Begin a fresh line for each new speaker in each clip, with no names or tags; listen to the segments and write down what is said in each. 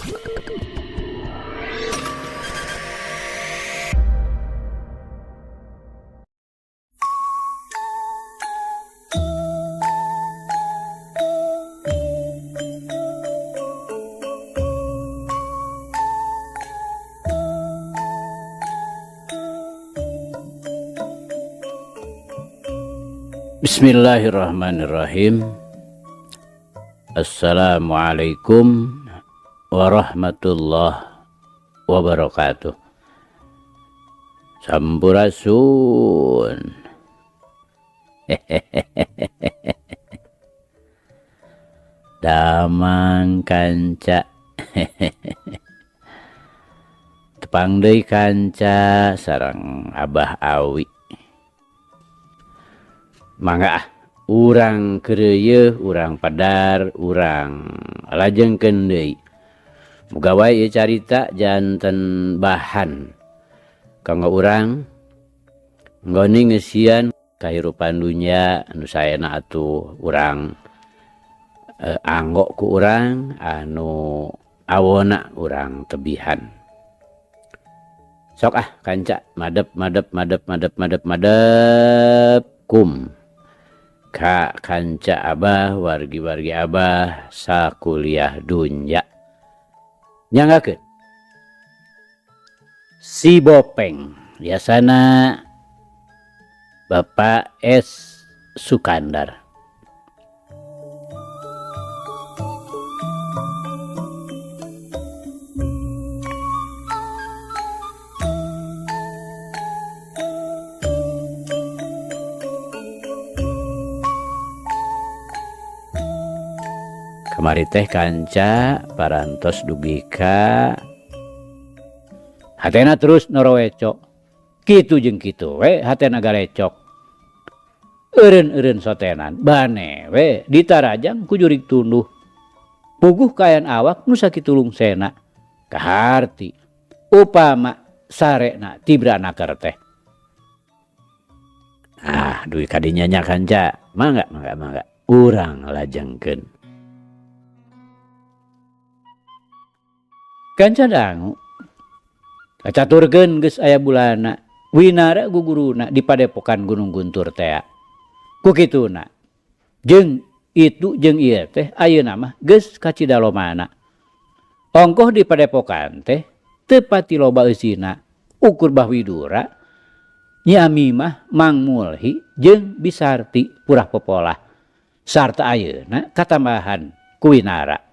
Bismillahirrahmanirrahim. Assalamualaikum warahmatullahi wabarakatuh. Sampurasun. Damang kanca. Tepang deui kanca sareng Abah Awi. Mangga ah, urang keureuyeung, urang padar, urang lajengkeun deui. Muga wae ieu carita janten bahan kanggo urang nggoni ngeusian kahirupan dunya anu saena atuh urang anggo ku urang anu awona urang tebihan. Sok ah kanca madep madep madep madep madep madep kum ka kanca abah wargi-wargi abah sakuliah dunya. Nyanggakeun si Bopeng biasana Bapak S Sukandar. Kamari teh kanca parantos dugi ka hatena terus noroweco. Kitu jeung kitu we hatena galecok. Eureun-eureun sotenan bane we ditarajang ku jurig tunduh. Puguh kaayaan awak nu sakitu lungsena. Kaharti upama sarena tibra naker teh. Ah, duit kadinya nya kanca. Mangga mangga mangga urang lajengkeun. Kanca dangu kacaturkeun geus aya bulana winara guguruna di padepokan Gunung Guntur tea. Ku kituna jeung itu jeung ieu teh ayeuna mah geus kacidalomana. Ongkoh di padepokan teh teu pati loba eusina ukur Bah Widura Nyi Ami mah Mang Mulhi jeung Bisarti purah popolah sarta ayeuna katambahan ku Winara.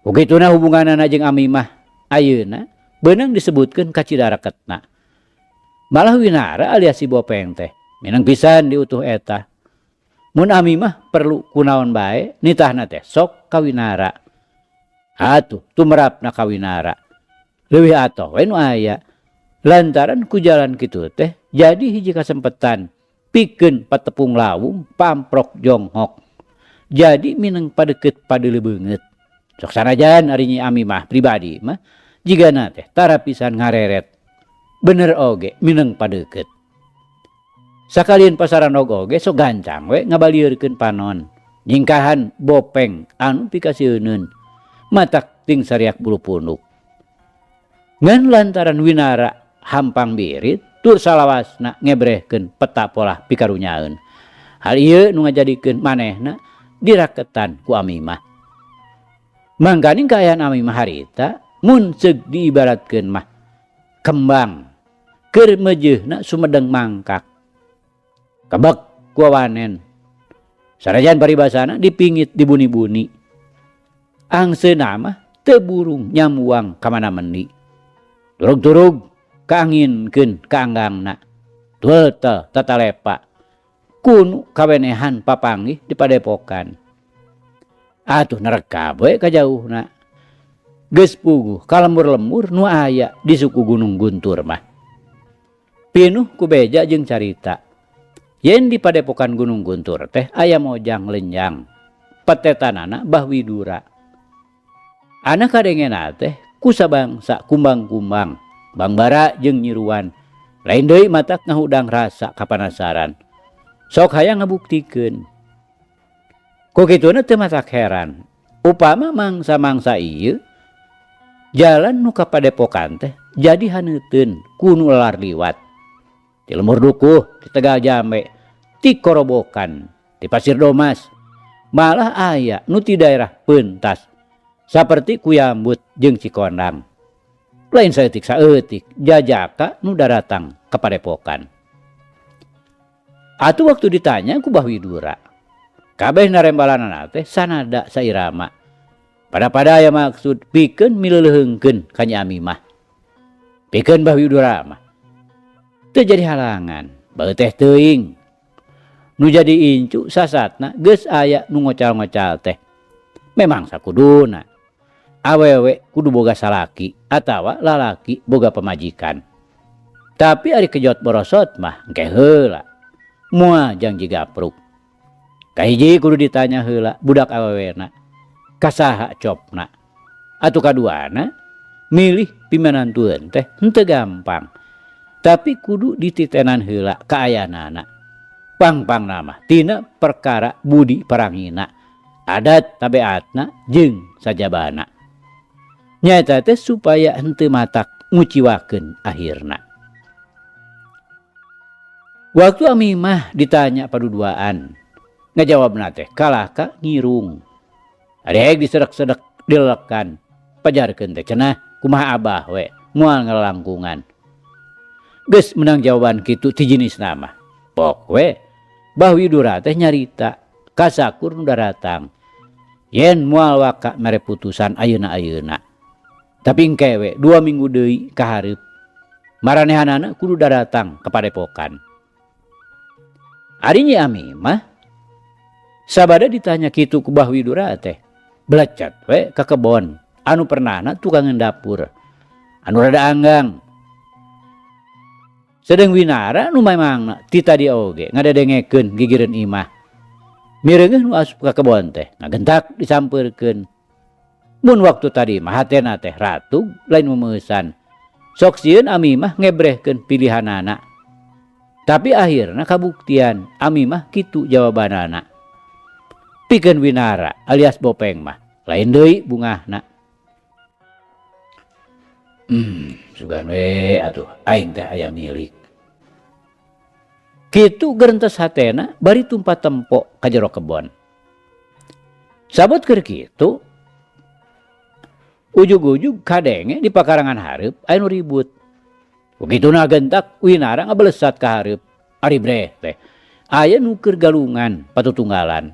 Kukituna hubunganana jeung Ami mah ayeuna beunang disebutkeun kacidareketna. Malah Winara alias si Bopeng teh minang pisan diutuh eta. Mun Ami mah perlu kunaon bae nitahna teh sok ka Winara. Atuh tumerapna ka Winara. Leuwih atoh we nu aya. Lantaran ku jalan kitu teh jadi hiji kasempetan pikeun patepung lawung pamprok jonghok. Jadi mineng padeukeut padeuleu beungeut. Sok sanajan ari Nyi Ami mah pribadi mah jigana teh tara pisan ngareret. Bener oge mineng padeukeut. Sakalieun pasaranog oge sok gancang we ngabalieurkeun panon. Nyingkahan Bopeng anu pikasieuneun matak ting sariak bulu punduk. Ngan lantaran Winara hampang birit tur salawasna ngebrehkeun peta polah pikarunyaeun. Hal ieu nu ngajadikeun manehna diraketan ku Ami mah. Mangkaning kaayaan Ami mah harita mun ceuk diibaratkeun mah kembang keur meujeuhna sumedeng mangkak. Kebek ku wawanen. Sanajan paribasana dipingit dibuni-buni. Angseuna mah teu burung nyamuang ka mana mendi. Turug-turug kaanginkeun kaanggangna. Tuel teh tatalepa. Kunu kawenehan papanggih di padepokan. Atuh nerekab we kajauhna. Geus puguh ka lembur-lembur nu aya di suku Gunung Guntur mah. Pinuh ku beja jeung carita. Yen di padepokan Gunung Guntur teh aya mojang lenjang. Petetanana Bah Widura. Anak kadengena teh kusabangsa kumbang-kumbang, bangbara jeung nyiruan. Lain deui matak ngahudang rasa kapanasaran. Sok hayang ngabuktikeun. Ku kituna teu matak heran. Upama mangsa-mangsa ieu Jalan nu ka padepokan teh jadi haneuteun ku nu lar liwat. Ti Lembur Dukuh, ti Tegal Jambe, ti Korobokan, ti Pasir Domas, malah aya nu ti daerah Pentas saperti Kuyambut jeung Cikondang. Lain saeutik saeutik jajaka nu daratang ka padepokan. Atuh waktu ditanya ku Bah Widura, kabeh narembalanana teh sanada sairama. Pada-pada aya maksud pikeun mileuleheungkeun ka Nyi Amimah. Pikeun Bah Widura mah teu jadi halangan, bae teh teuing. Nu jadi incu sasatna geus aya nu ngocal-ngocal teh. Memang sakuduna awewe kudu boga salaki atawa lalaki boga pamajikan. Tapi ari kejot borosot mah engke heula. Moal jang jigapruk. Kahiji kudu ditanya heula budak awewena. Kasaha copna. Atuh kaduana milih pimanantueun teh henteu gampang. Tapi kudu dititenan heula kaayaanana. Pang-pangna mah tina perkara budi parangina, adat tabeatna jeung sajabana. Nyaeta teh supaya henteu matak nguciwakeun akhirna. Waktu Amimah ditanya paduduaan, ngajawabna teh kalahka ngirung. Ari disedek-sedek dilelekan, pajarkeun teh cenah kumaha abah we, moal ngalangkungan. Geus menang jawaban kitu ti jenisna mah. Pok we, Bah Widura teh nyarita kasakur nu daratang. Yen moal waka mere putusan ayeuna-ayeuna. Tapi engke we 2 minggu deui ka hareup. Maranehanana kudu daratang ka padepokan. Ari Nyi Amimah sabada ditanya kitu ku Bah Widura teh, belecat we ka kebon anu pernahna tukangeun dapur anu rada anggang. Sedeng Winara nu memangna ti tadi oge ngadedengekeun gigireun imah. Mireungeuh nu asup ka kebon teh ngagentak disampeurkeun. Mun waktu tadi mah hatena teh ratug lain memeusan. Sok sieun Amimah ngebrehkeun pilihanana. Tapi akhirna kabuktian Amimah kitu jawabanana. Pikeun Winara alias Bopeng mah lain deui bungahna. Sugan we atuh aing teh aya milik. Kitu gerentes hatena bari tumpat tempo ka jero kebon. Sabot keur kitu ujug-ujug kadenge di pakarangan hareup aya nu ribut. Begituna gentak Winara ngabelesat ka hareup. Ari breh teh aya nu keur galungan patutunggalan.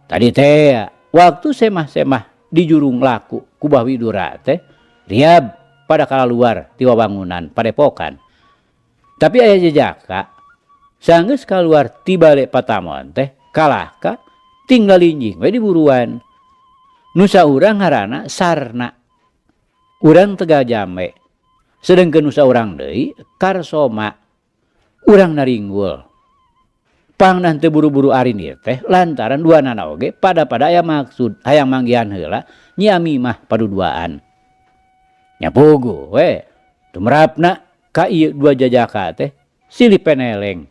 Tadi teh waktu semah-semah di jurung laku ku Bah Widura teh riab pada kaluar ti wawangunan padepokan. Tapi aya jejaka sanggeus kaluar ti bale patamon teh kalahka tinggal linjing we di buruan. Nu saurang ngaranna Sarna. Urang Tegal Jambe. Sedengkeun nu saurang deui Karsoma. Urang Naringgul. Pangna teu buru-buru arinir teh lantaran duanana oge pada-pada aya maksud hayang manggihan heula Nyi Amimah paduduaan. Nya puguh we tumrapna ka ieu dua jajaka teh silih peneleng.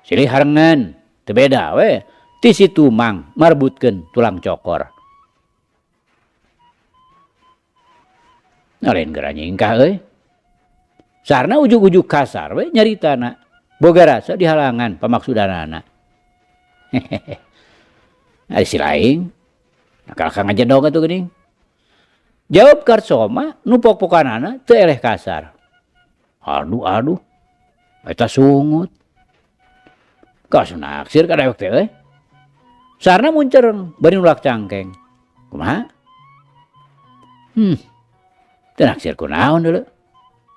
Silih harengan teu beda we ti si tumang marebutkeun tulang cokor. Lain geura nyingkah euy. Sarna ujug-ujug kasar we nyaritana. Boga rasa dihalangan pamaksudanana. Hehehe. Ari si laing nakal ka ngajedog atuh geuning. Jawab Karsoma nu pok-pokanana teu eleh kasar. Aduh aduh. Eta sungut. Kawas naksir ka dewek teh euy. Sarna muncereng bari nulak cangkeng. Kumaha? Teu naksir kunaon deuleu.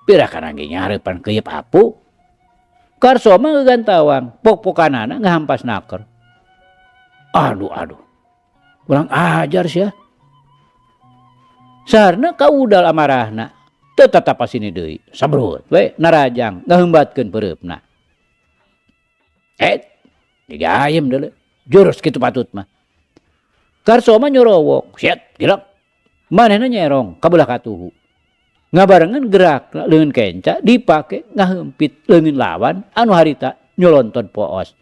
Pira kana ge nyareupan keuyeup apu. Karsoma ngegantawang, pok-pokanana ngahampas naker. Aduh aduh. Kurang ajar sia. Sarna kaudal amarahna. Teu tatapa sini deui. Sabrut we narajang ngaheumbatkeun peureupna. Digayem deuleu. Jurus kitu patut mah. Karsoma nyorowok, siat gilak. Manehna nyerong kabelah katuhu. Ngabarengan gerak leungeun kenca dipake ngaheumpit leungeun lawan anu harita nyolonton poos.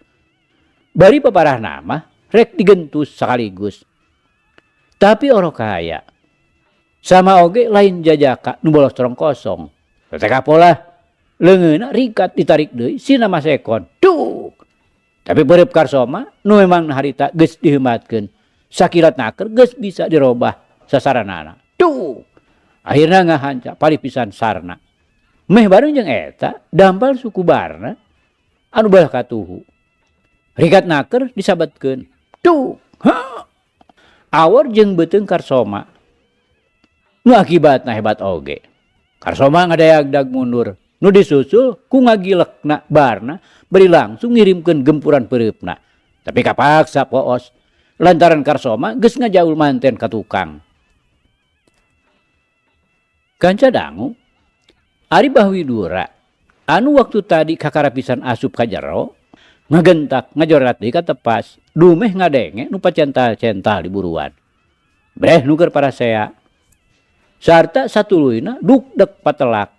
Bari paparahna mah rek digentus sekaligus. Tapi orok kaya. Sama oge lain jajaka nu bolostrong kosong. Teh kapolah leungeunna rikat ditarik deui sina masekon. Duk. Tapi beureub Karsoma nu memang harita geus diheumatkeun. Sakilat naker geus bisa dirobah sasaranana. Duk. Akhirna ngahanca palih pisan sarna. Meh bareng jeung eta dampal suku Barna anu belah katuhu. Rikat naker disabetkeun. Duk. Ha. Awor jeung beuteung Karsoma. Nu akibatna hebat oge. Karsoma ngadayagdag mundur. Nu disusul ku ngagilekna Barna bari langsung ngirimkeun gempuran peureupna. Tapi kapaksa poos lantaran Karsoma geus ngajaul manten ka tukang. Kanca dangu, ari Bah Widura anu waktu tadi kakara pisan asup ka jero ngagentak ngajorat deui ka tepas dumeh ngadenge nu pacental-cental di buruan. Breh nu keur parasea. Sarta satuluyna dukdek patelak.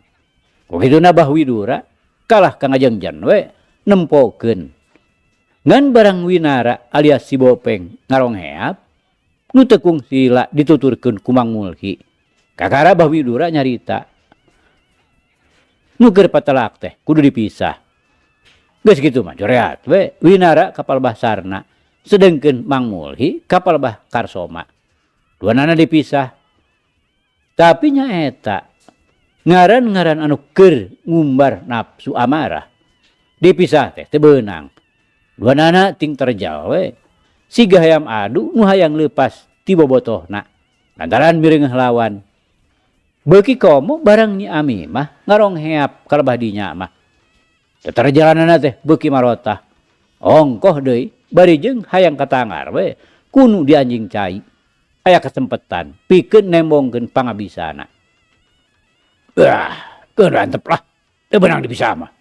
Kukituna Bah Widura kalah ka ngajengjen we nempokeun. Ngan barang Winara alias si Bopeng ngarongheap nu teu kungsila dituturkeun ku Mang Mulhi. Kakara Bah Widura nyarita. Nu keur patelak teh kudu dipisah. Geus kitu mah joreat we Winara ka palebah Sarna sedengkeun Mang Mulhi ka palebah Karsoma. Duanana dipisah. Tapi nyaeta ngaran-ngaran anu keur ngumbar nafsu amarah dipisah teh teu beunang. Duanana ting terjal we siga hayam adu nu hayang leupas ti bobotohna lantaran mireungeuh lawan. Beuki komo barang Nyi Ami mah ngarongheap ka lebah dinya mah. Teterjalanana teh beuki marotah. Ongkoh deui bari jeung hayang katangar we kunu dianjing cai. Aya kasempetan pikeun nembongkeun pangabisana. Wah, keun rantep lah. Teu beunang dipisah mah.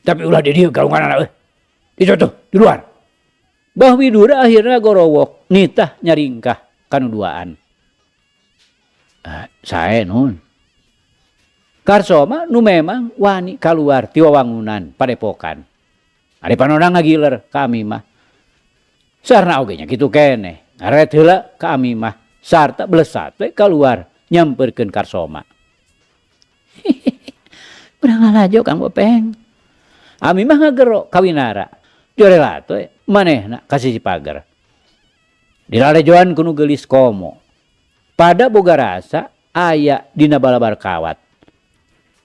Tapi ulah di dieu galunganana euy. Itu tuh di luar. Bah Widura akhirna gorowok nitah nyaringkah kanu duaan. Sae nun. Karsoma nu memang wani kaluar ti wawangunan padepokan. Ari panona ngagiler ka Ami mah. Sarna oge nya kitu keneh. Ngaret heula ka Ami mah sarta belesat we kaluar nyamperkeun Karsoma. Urang ngalajo Kang Bopeng. Ami mah ngagero ka Winara. Jorelat we manehna ka sisi pager. Dilalejoan ku nu geulis komo. Pada boga rasa aya dina balabar kawat.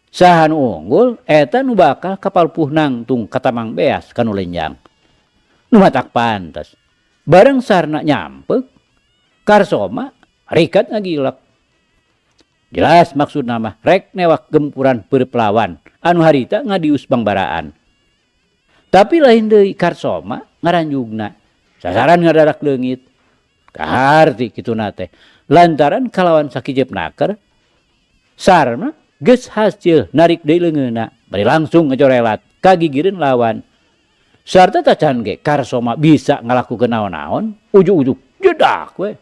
Saha nu unggul eta nu bakal kapalpuh nangtung katamang beas kanu lenjang. Nu matak pantes. Bareng sarna nyampek, Karsoma rikat ngagilek. Jelas maksudna mah rek newak gempuran peureub lawan anu harita ngadius bangbaraan. Tapi lain deui Karsoma ngaranjugna sasaran ngadarak leungit. Kaharti kituna teh lantaran kalawan sakijep naker sarna geus hasil narik deui leungeunna bari langsung ngejorelat kagigireun lawan. Sarta tacan ge Karsoma bisa ngalakukeun naon-naon ujug-ujug jedak we.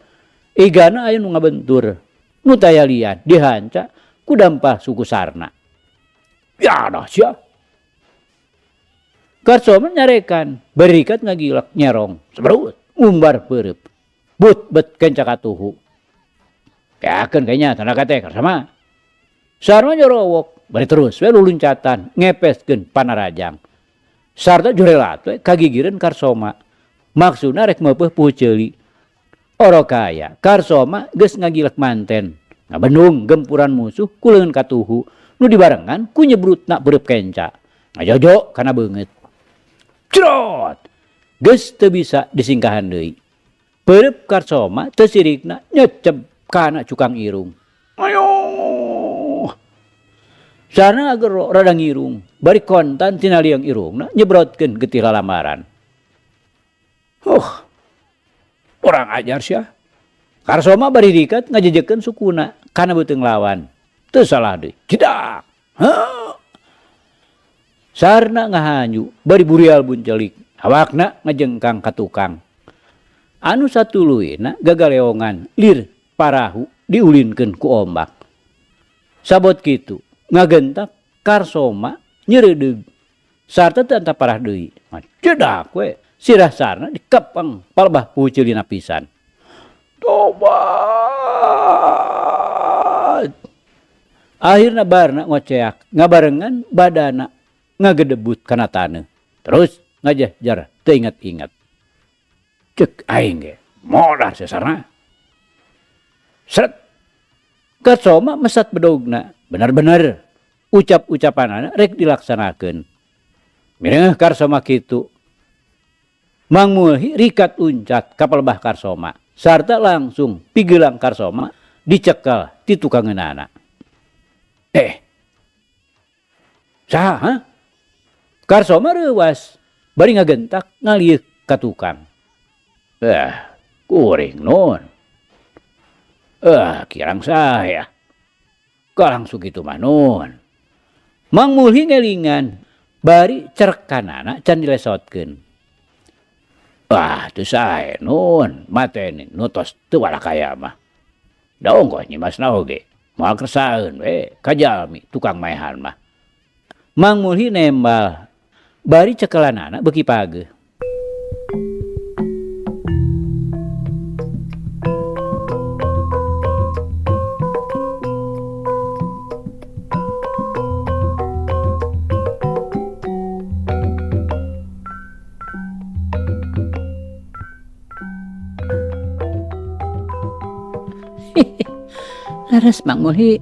Igana aya nu ngabentur nu taya lian dihanca ku dampal suku sarna. Ya dah sia. Karsoma nyarekan berikat ngagilak nyerong seberut ngumbar peureub. But bet kenca katuhu. Keakeun kayaknya tanda kate Karsoma. Sarma nyorowok bari terus we luluncatan ngepeskeun panarajang. Sarta jurelat we kagigireun Karsoma. Maksudna rek meupeuh puhu ceuli. Oro kaya Karsoma geus ngagilek manten. Ngabendung gempuran musuh ku leungeun katuhu nu dibarengan ku nyebrutna peureub kenca. Ngajojo kana beungeut. Crot! Geus teu bisa disingkahan deui. Peureub Karsoma teu sirikna nyeceb kana cukang irung. Ayo! Sarna ngagero rada ngirung, bari kontan tina liang irungna nyebrotkeun getih lalamaran. Kurang ajar sia. Karsoma bari dikat ngajejekeun sukuna kana beuteung lawan. Teu salah deui. Jedak. Heuh. Sarna ngahanyu bari burial buncelik, awakna ngajengkang ka tukang. Anu satuluyna gagaleongan lir parahu diulinkeun ku ombak. Sabot kitu ngagentak Karsoma nyeredeug sarta teu antap parah deui. Jedak we sirah sarna dikepeng palebah puceulina pisan. Tobat. Akhirna Barna ngoceak ngabarengan badana ngagedebut kana taneuh. Terus ngajajar teu inget-inget. Cek aing ge modar sesarna. Sret. Karsoma mesat bedogna bener-bener ucap-ucapanana rek dilaksanakeun. Mirengeuh Karsoma kitu. Mang Mulhi rikat uncat ka palebah Karsoma sarta langsung pigelang Karsoma dicekel ti tukangeunana. Eh. Saha ha? Karsoma reuwas bari ngagentak ngalieuk ka tukang. Eh, kuring nun. Eh, kirang saya. Ka langsung kitu mah nun. Mang Mulhi ngelingan bari cerkanana can dilesotkeun. Wah, teu sae nun, mateni nu tos teu walakaya mah. Da ongkoh nyimasna oge, moal kersaeun we ka jalmi tukang maehan mah. Mang Mulhi nembal bari cekelanana beuki pageuh. Leres Mang Mulhi.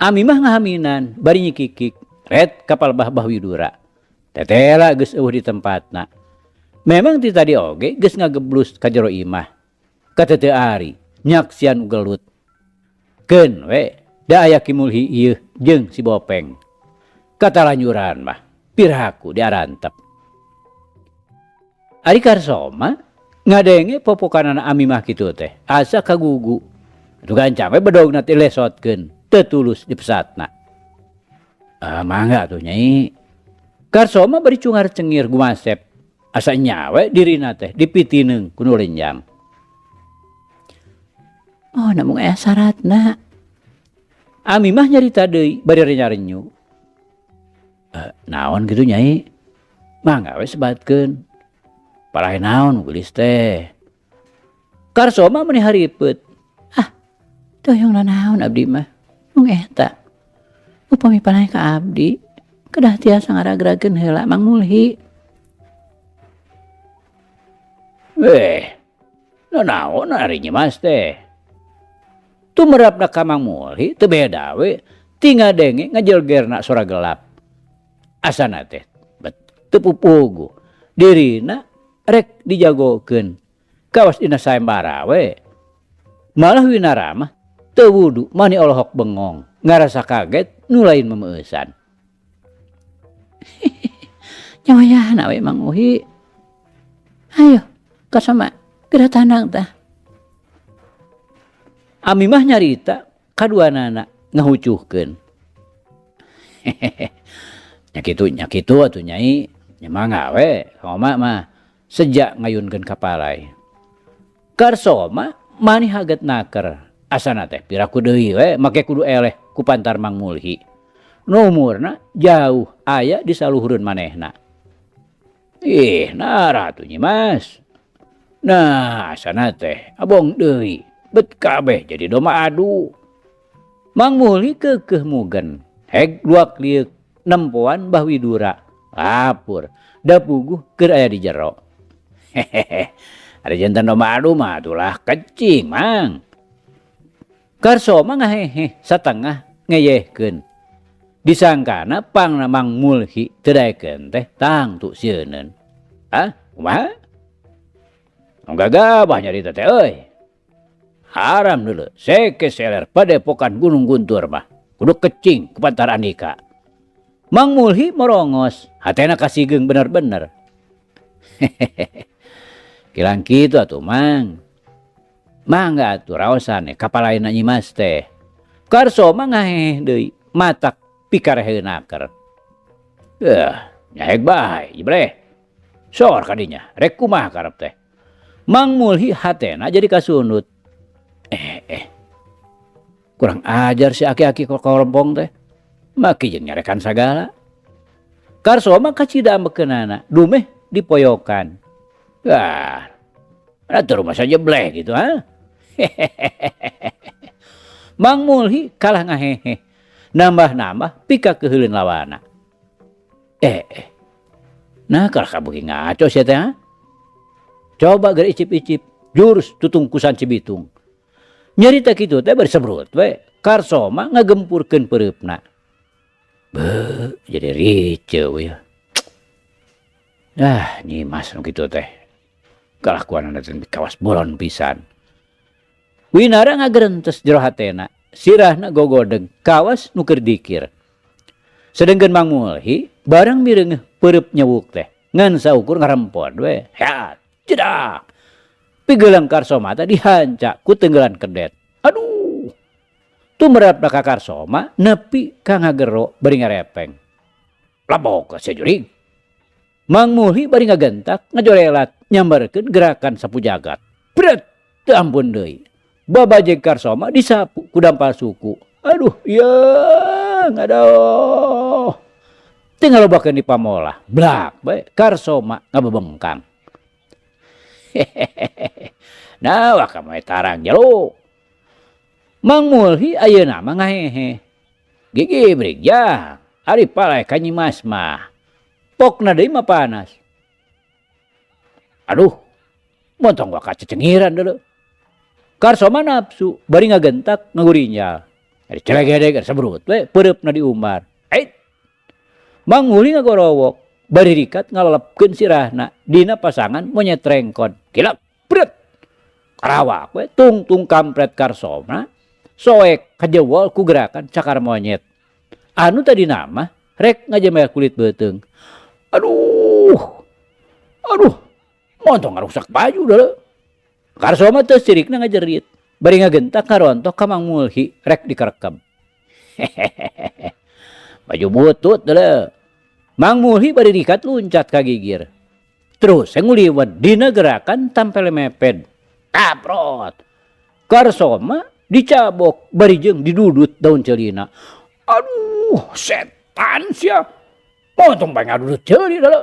Ami mah ngahaminan bari nyikikik ret kapal bah Bah Widura. Tetela geus eueuh di tempatna. Memang ti tadi oge geus ngageblus ka jero imah. Kateteu ari nyaksian ugelut. Keun we da aya Ki Mulhi ieu jeung si Bopeng. Katalanjuran mah piraku diarantep. Ari Karsoma ngadenge popokanana Ami mah kitu teh asa kagugu. Atuh gancang we bedogna teh lesotkeun teu tulus dipesatna. Ah, mangga atuh Nyai. Karsoma bari cungar cengir gumasep. Asa nyawe dirina teh dipitineung ku nu lenjang. Oh, namung aya syaratna. Ami mah nyarita deui bari renya-renyu. Naon kitu Nyai? Mangga we sebatkeun. Parahe naon geulis teh. Karsoma meni haripet. Ah, teu hoyong nanaon abdi mah. Mung eta. Upami parahe ka abdi, kedah tiasa ngaragrakeun heula Mang Mulhi. Nanaon ari nyimas teh. Tumerapna ka Mang Mulhi teu beda we, ti ngadenge ngajelgerna sora gelap. Asana teh bet teu pupugu. Dirina rek dijagokeun. Kawas dina saembara we. Malah Winara mah teu wudu mani olohok bengong, ngarasa kaget nu lain memeusan. Nyawayahna we Mang Uhi. Ayo, kasama geura tandang tah. Ami mah nyarita kaduanana ngahucuhkeun. Nya kitu, nya kitu atuh Nyai. Nya mangga we, Kang Oma mah sejak ngayunkeun ka palai. Karsoma mani haget naker. Asana teh piraku deui we make kudu eleh ku pantar Mang Mulhi. Nu umurna jauh aya di saluhureun manehna. Ih, nara atuh Nyimas. Nah, asana teh abong deui bet kabeh jadi domba adu. Mang Mulhi keukeuh mugen, heg luak lieuk nempoan Bah Widura. Lapur, da puguh keur aya di jero. Hehehe, ari janten domba adu mah atulah kecing, Mang. Karsoma ngaheheh satengah ngeyehkeun. Disangkana pangna Mang Mulhi teu daekeun teh tangtu sieuneun. Hah, kumaha? Tong gagabah nyarita teh euy. Haram deuleu, seke seler padepokan Gunung Guntur mah. Kudu kecing ku pantar andika. Mang Mulhi morongos, hatena kasigeung bener-bener. Hehehe. Kilang kitu atuh Mang. Mangga atuh raosan kapalaena Nyimas teh. Karsoma ngaheheh deui, matak pikareheun naker. Nyaheg bae jebreh. Sor kadinya, rek kumaha karep teh. Mang Mulhi hatena jadi kasundut. Kurang ajar si aki-aki korompong teh. Maki jeung nyarekan sagala. Karsoma kacida ambekeunana, dumeh dipoyokan. Ah, atuh rumah saja bleh gitu ha. Mang Mulhi kalah ngahehe. Nambah-nambah pika keheuleun lawana. Nah kalah kabuki ngaco sia teh. Coba geura icip-icip jurus tutungkusan Cibitung. Nyarita kitu teh bari sebrut we. Karsoma ngagempurkeun peureupna. Beuh, jadi rice we. Ah, nyimas nu kitu teh. Kalakuanana teh kawas bolon pisan. Winara ngagerentes jero hatena, sirahna gogodeg kawas nu keur dikir. Sedengkeun Mang Mulhi barang mireungeuh peureub nyewuk teh, ngan saukur ngarempon we. Heat, jedak. Pigelang Karsoma teh dihanca ku tenggelan kedet. Aduh. Tumerapna ka Karsoma nepi ka ngagero bari ngarepeng. Labok sia jurig. Mang Mulhi bari ngagentak ngajorelat nyambarkeun gerakan sapu jagat. Bret, teu ampun deui. Babajeg Karsoma disapu ku dampal suku. Aduh, ieu aduh. Teu ngalobakeun di pamolah. Blak bae Karsoma ngabebengkang. Nah, wah kamu tarang jero. Mang Mulhi ayeuna mah ngahehe. Gigi brik jang, ari paleh ka Nyimas mah. Pokna deui mah panas. Aduh, montong waka cecengiran deuleu. Karsoma nafsu bari ngagentak ngagurinjal. Ari celegedeg ari sebrut we peureupna diumbar. Ait. Mang Mulhi ngagorowok bari rikat ngalelepkeun sirahna dina pasangan monyet rengkon. Kilap bret. Karawak we tungtung kampret Karsoma soek kajewol ku gerakan cakar monyet. Anu tadi nama rek ngajemel kulit beuteung. Aduh. Aduh. Montong ngarusak baju deuleu. Karsoma teu sirikna ngajerit. Bari ngagentak ngarontok ka Mang Mulhi rek dikerekep. Baju butut deuleu. Mang Mulhi bari rikat luncat ka gigir. Terus nguliwet dina gerakan tampel meped. Kaprot. Karsoma dicabok bari jeung didudut daun ceulina. Aduh, setan sia. Montong bae ngadudut ceuli deuleu.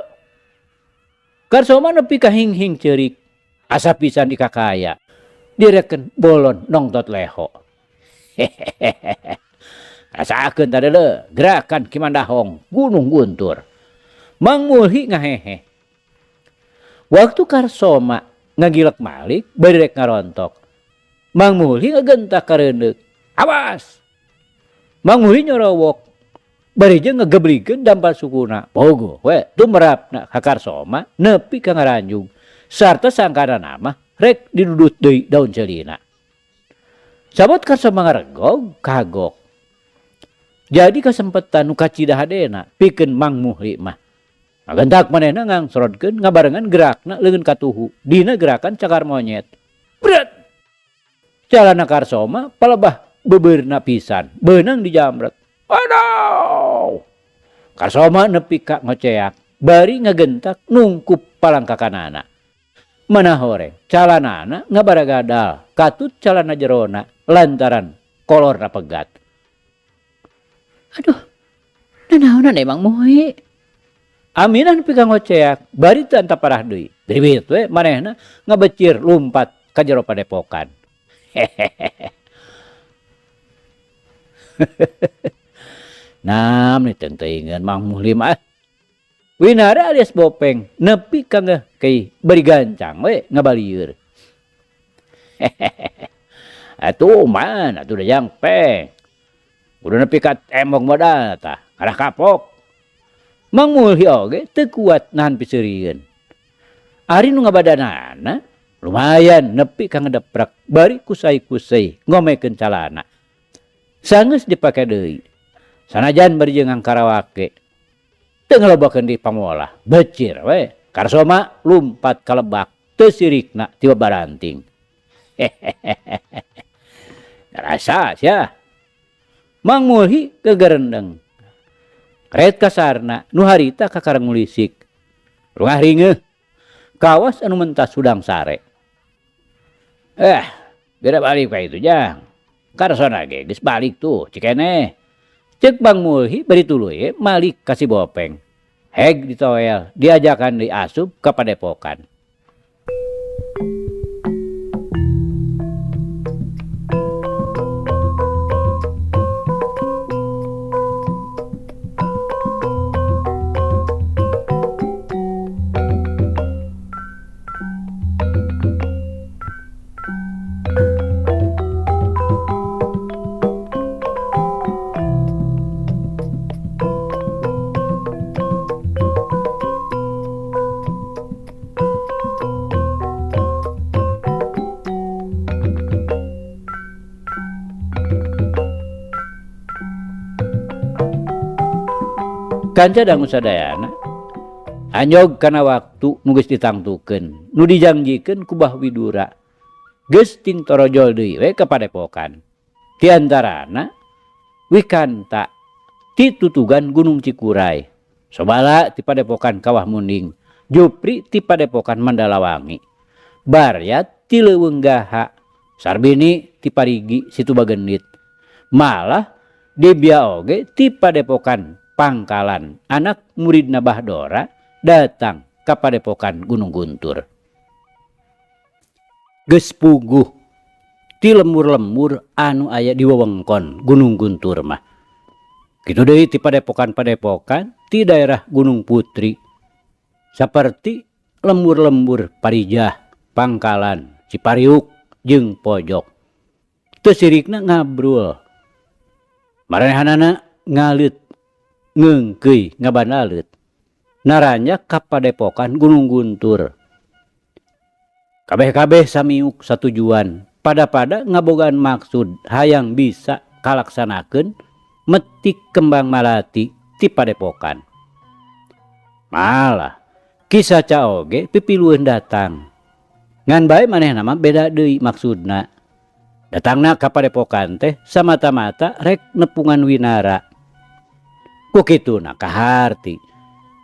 Karsoma nepi ka hing-hing ceurik. Asa pisan dikakaya. Direken bolon nongtot leho. Rasakeun tah deuleu gerakan Ki Mandahong Gunung Guntur. Mang Mulhi ngahehe. Waktu Karsoma ngagilek malik bari rek ngarontok. Mang Mulhi ngagentak kareundeuk. Awas. Mang Mulhi nyorowok bari jeung ngegeblikeun dampal sukuna. Pogo we tumerapna ka Karsoma nepi ka ngaranjung. Sarta sangkana mah rek didudut deui daun ceulina. Sabot Karsoma ngaregog kagok. Jadi kasempetan nu kacida hadena pikeun Mang Muhli mah. Ngagentak manehna ngangsorotkeun ngabarengan gerakna leungeun katuhu dina gerakan cakar monyet. Bret. Calana Karsoma palebah beubeurna pisan, beunang dijamret. Aduh. Karsoma nepi ka ngoceak, bari ngagentak nungkup palangkakanana. Mana horeng calanana ngabaragadal katut calana jerona lantaran kolorna pegat. Aduh, nanaonan emang moe. Aminah nepi ka ngoceak bari teu antap parah deui. Dribit we manehna ngabecir lumpat ka jero padepokan. Nam ni teuingeun Mang Muhlim ah. Winara alias Bopeng nepi ka ngeuh kei bari gancang we ngabalieur. Atuh man atuh da jang peng. Kudu nepi ka tembok modal tah, kalah kapok. Mang Mulhi oge teu kuat nahan piseurieun. Ari nu ngabadanana lumayan nepi ka ngedeprak bari kusai-kusai ngomekeun calana. Sanggeus dipake deui. Sanajan bari jeung ngangkarawake. Teu ngalobakeun di pamolah, becir we. Karsoma lumpat ka lebak, teu sirikna ti babaranting. Rasa sia. Mang Mulhi kegerendeng. Ret kasarna nu harita kakareng mulisik. Ruah ringeuh. Kawas anu mentas hudang sare. Beda balik ka itu jang. Karsona ge geus balik tuh cikeneh. Ceuk Mang Mulhi bari tuluy malik ka si Bopeng. Heg ditoel diajakan deui asup ka padepokan. Kanca dangu sadayana anjog kana waktu nu geus ditangtukeun, nu dijangjikeun ku Bah Widura. Geus ting torojol deui we ka padepokan. Di antarana Wikanta ti tutugan Gunung Cikuray, Sobala ti padepokan Kawah Munding, Jupri ti padepokan Mandalawangi, Baryat ti Leuweung Gaha, Sarbini ti Parigi Situ Bagendit. Malah Debia oge ti padepokan Pangkalan, anak muridna Bah Dora, datang ka padepokan Gunung Guntur. Geus puguh ti lembur-lembur anu aya di wewengkon Gunung Guntur mah. Kitu deui ti padepokan-padepokan ti daerah Gunung Putri, saperti lembur-lembur Parijah, Pangkalan, Cipariuk jeung Pojok. Teu sirikna ngabrul. Maranehanana ngaleut, ngeungkeuy, ngabandaleut. Naranjak ka padepokan Gunung Guntur. Kabeh-kabeh samiuk satujuan, pada-pada ngabogaan maksud hayang bisa kalaksanakeun metik kembang malati ti padepokan. Malah Ki Saca oge pipilueun datang. Ngan bae manehna mah beda deui maksudna. Datangna ka padepokan teh samata-mata rek nepungan Winara. Ku kituna kaharti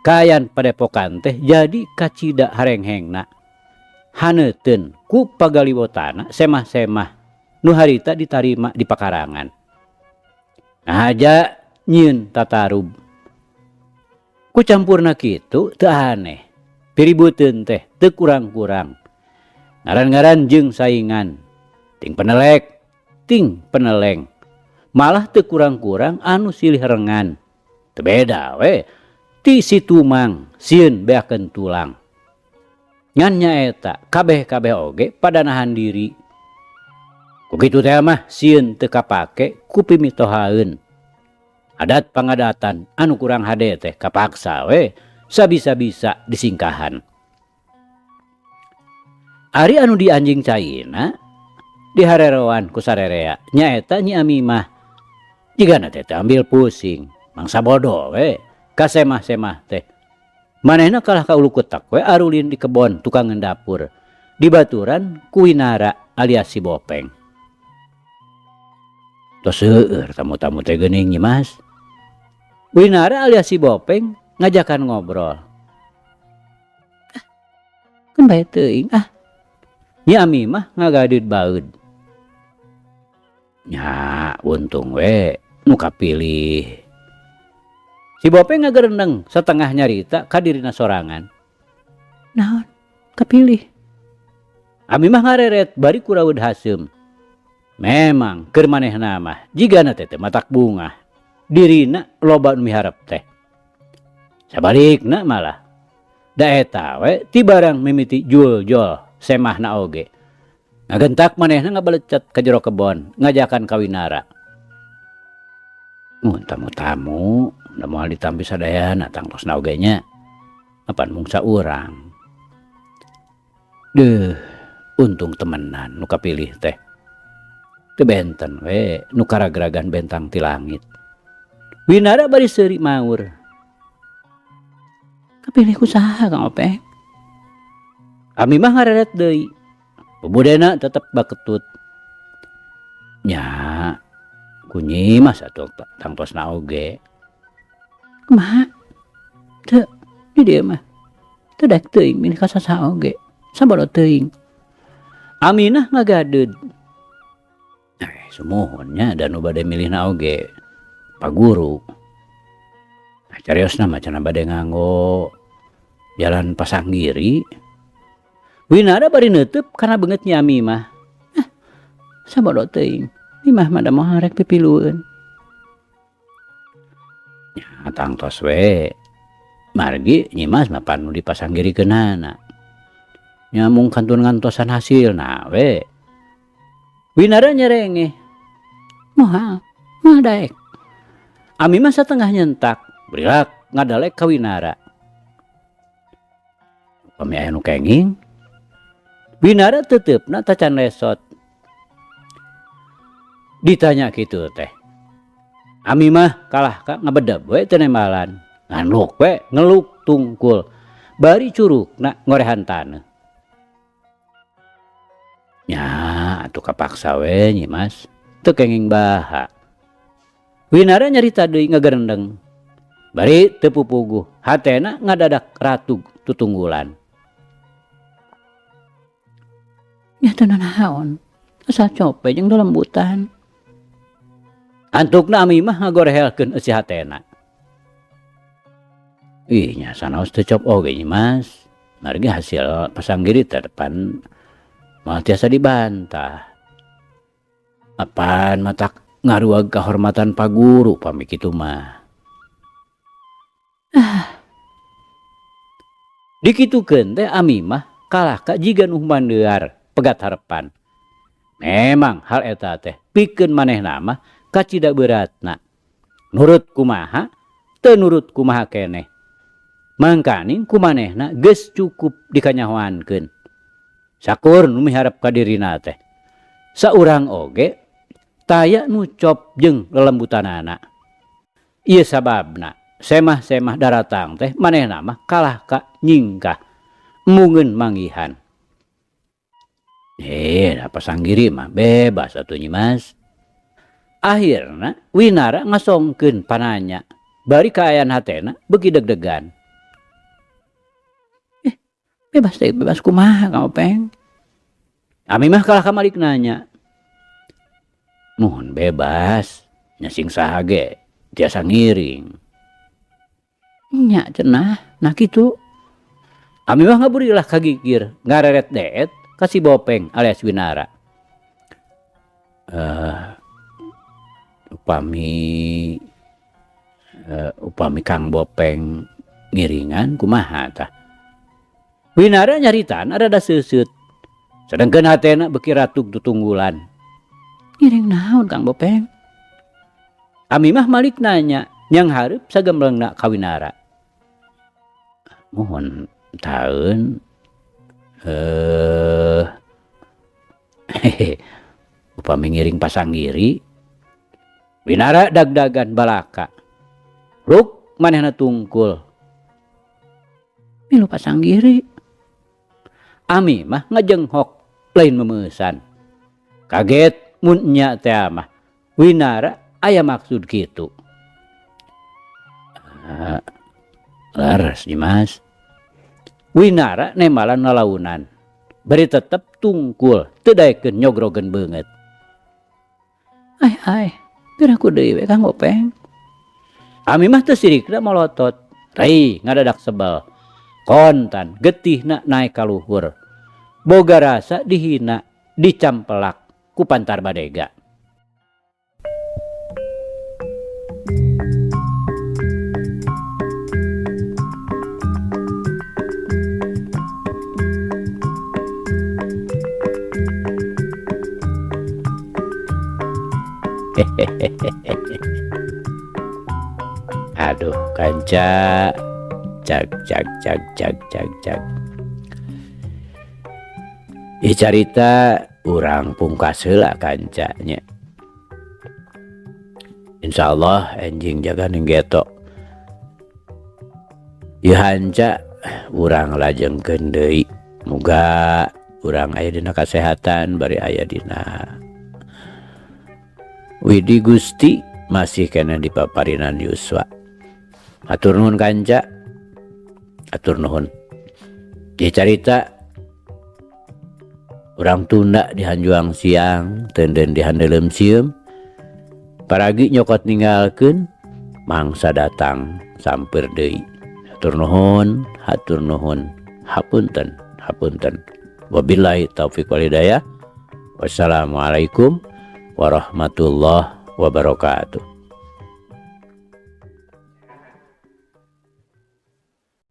kaayaan padepokan teh jadi kacida harenghengna. Haneuteun ku pagaliwotana semah-semah nu harita ditarima di pakarangan. Ngahaja nyieun tatarub. Ku campurna kitu teu aneh. Piributeun teh teu kurang-kurang. Ngaran-ngaran jeung saingan. Ting penelek, ting peneleng. Malah teu kurang-kurang anu silih rengan. Teu beda we ti si tumang sieun beakeun tulang. Ngan nyaeta kabeh-kabeh oge pada nahan diri. Ku kitu teh mah sieun teu kapake ku pimitohaeun. Adat pangadatan anu kurang hade teh kapaksa we sabisa-bisa disingkahan. Ari anu dianjing caina dihareroan ku sarerea nyaeta Nyi Amimah. Jigana teh teu ambil pusing, mangsa bodoh we ka semah-semah teh. Manehna kalah ka ulukutek we arulin di kebon tukangeun dapur. Dibaturan ku Winara alias si Bopeng. Tos seueur tamu-tamu teh geuning, Nyi Mas. Winara alias si Bopeng ngajakan ngobrol. Ah, keun bae teuing ah. Nyi Amimah ngagadeud baeud. Nya untung we nu kapilih. Si Bopeng ngagerendeng setengah nyarita ka dirina sorangan. Naon kapilih? Amimah ngareret bari kuraweud haseum. Memang keur manehna mah jigana teh teu matak bungah. Dirina loba nu miharep teh. Sabalikna malah. Da eta we ti barang mimiti jul-jol semahna oge. Ngagentak manehna ngabalecet ka jero kebon ngajakan ka Winara. Mun tamu-tamu da moal ditampi sadayana tangtosna oge nya. Apan mungsa urang. Deuh, untung temenan nu kapilih teh. Teu benten we nu karagragan bentang ti langit. Winara bari seuri maur. Kapilih ku saha, Kang Openg? Amimah ngareret deui. Bubudena tetep baketut. Nya ku Nyi Mas atuh tangtosna oge. Kumaha? Teu di dieu mah. Teu daek teuing milih ka saha oge. Sabodo teuing. Aminah ngagadeud. Sumuhun nya da nu bade milihna oge Pa Guru. Nah, cariosna mah cenah bade nganggo jalan Pasanggiri. Winara bari neuteub kana beungeut Nyi Amimah. Ah, sabodo teuing. Imah mah da moal rek pipilueun. Nya tangtos we. Margi Nyi Mas mah pan nu dipasanggirikeunana. Nya mung kantun ngantosan hasilna we. Winara nyerengeh. Moal, moal daek. Amimah satengah nyentak, berilak ngadalek ka Winara. Upami aya nu kenging. Winara teuteup tacan lesot. Ditanya kitu teh. Amimah kalah ka ngabedeb we teu nembalan. Nganluk we ngeluk tungkul bari curugna ngorehan taneuh. Nya atuh kapaksa we Nyi Mas, teu kenging baha. Winara nyarita deui ngagerendeng. Bari teu pupuguh, hatena ngadadak ratug tutunggulan. Nya teu nanaon, asa cope jeung lelembutan. Antukna ami mah ngagorehelkeun eusi hatena. Ih nya sanaos teu cop oge Nyi Mas, margi hasil pasanggiri teh depan moal tiasa dibantah. Apan matak ngaruag kahormatan pa guru pami kitu mah. Ah. Dikitukeun teh ami mah kalah ka jiga nu mandear pegat harepan. Memang hal eta teh pikeun manehna mah kacida beuratna. Nurut kumaha teu nurut kumaha keneh. Mangkaning ku manehna geus cukup dikanyahoankeun. Sakur nu miharep ka dirina teh. Saurang oge taya nu cop jeung lelembutanana. Ieu sababna semah-semah daratang teh manehna mah kalah ka nyingkah embungeun manggihan. Da pasanggiri mah bebas atuh Nyi Mas. Akhirna Winara ngasongkeun pananya bari kaayaan hatena beuki deg-degan. Bebas teh bebas kumaha Kang Openg? Ami mah kalah ka malik nanya. Muhun bebas, nya sing saha ge tiasa ngiring. Nya cenah, nah kitu. Ami mah ngaburilah kagigir, ngareret deet ka si Bopeng alias Winara. Upami Kang Bopeng ngiringan kumaha tah? Winara nyaritaan rada seuseut. Sedengkeun hatena beuki ratug tutunggulan. Ngiring naon Kang Bopeng? Ami mah malik nanya, nyang hareup sagemblengna ka Winara. Mohon taeun upami ngiring pasanggiri. Winara dagdagan balaka. Ruk manehna tungkul. Milu pasanggiri. Ami mah ngajenghok lain memeusan. Kaget mun nya teh mah Winara aya maksud kitu. Leres Nyi Mas. Winara nembalan lalaunan. Bari tetep tungkul teu daekeun nyogrogeun beungeut. Ai ai, piraku deui we Kang Openg. Ami mah teu sirikna molotot. Rei ngadadak sebel. Kontan getihna naek ka luhur. Boga rasa dihina, dicampelak ku pantar badega. Aduh kanca, cag cag cag cag cag cag. Ieu carita urang pungkas heula kancanya. Insyaallah enjing jaga ning geto. Ieu hanca urang lajengkeun deui. Muga urang aya dina kasehatan bari aya dina Widi Gusti masih kena di paparinan Yuswa. Hatur nuhun kanca. Hatur nuhun. Ieu carita urang tunda di hanjuang siang, tenden di handeuleum sieum. Paragi nyokot ninggalkeun, mangsa datang sampeur deui. Hatur nuhun, hatur nuhun, hapunten, hapunten. Wabillahi taufik wal hidayah. Wassalamualaikum warahmatullahi wabarakatuh.